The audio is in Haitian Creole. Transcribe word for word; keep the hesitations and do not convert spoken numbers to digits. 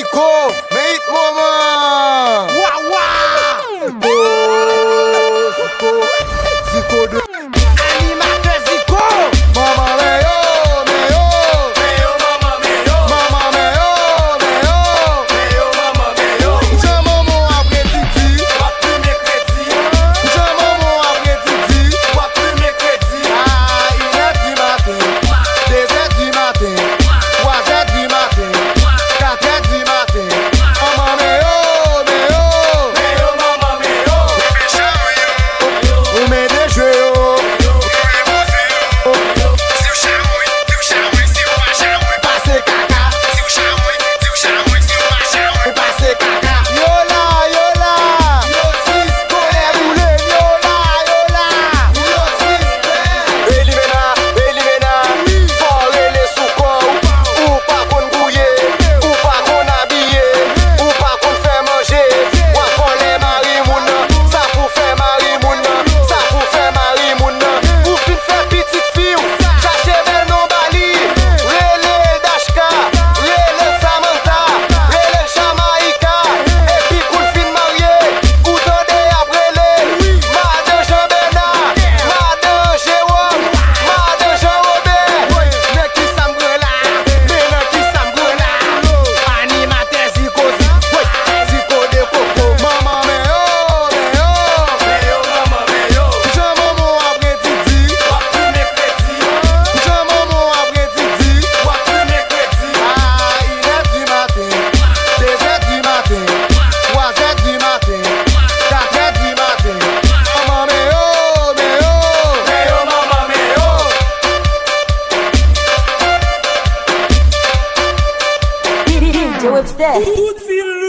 Ziko, men it moman. Wa, wa. Ziko, Ziko, Ziko de. Animatè Ziko. Manman, men yo, men yo. Men yo, manman, men yo. Manman, men yo, men yo. Men yo, manman, men yo. Jan manman w ap redi di. W ap plimen kredi an. Jan manman w ap redi di. W ap plimen kredi an. A inè di maten, dezè di maten, twazè di maten, katrè di maten. Manman, men yo, men yo. Men yo, manman, men yo. Ou men de jwe yo. Pase kaka. Pase kaka. Yo la, yo la. Yo sis kolè boule. Yo la, yo la. Yo sis bèl. Elimena, elimena. Fò w rele sou kò w. Ou pa konn gouye. Ou pa konn abiye. Ou pa konn fè manje. W ap vòlè mari moun nan. Sa pou fè mari moun nan. Sa pou fè mari moun nan. Ou fin fè pitit fi w. Chache bèl non ba li. Rele l Dashka. Rele l Samantha. Rele l Jamaïca. Epi kou l fin marye, ou tande y ap rele l Madan Jan Bèna, Madan Jewòm, Madan Jan Wobè. Men kisa m pran la? Men nan kisa m pran la? Animatè Ziko, Ziko, Ziko de koko. Manman, men yo, men yo. Men yo, manman, men yo. Jan manman w ap redi di. W ap plimen kredi an. Jan manman w ap redi di. W ap plimen kredi an. A inè di maten, dezè di maten, twazè di maten, katrè di maten. Manman, men yo, men yo. Men yo, manman, men yo. D J Webster. Ou di l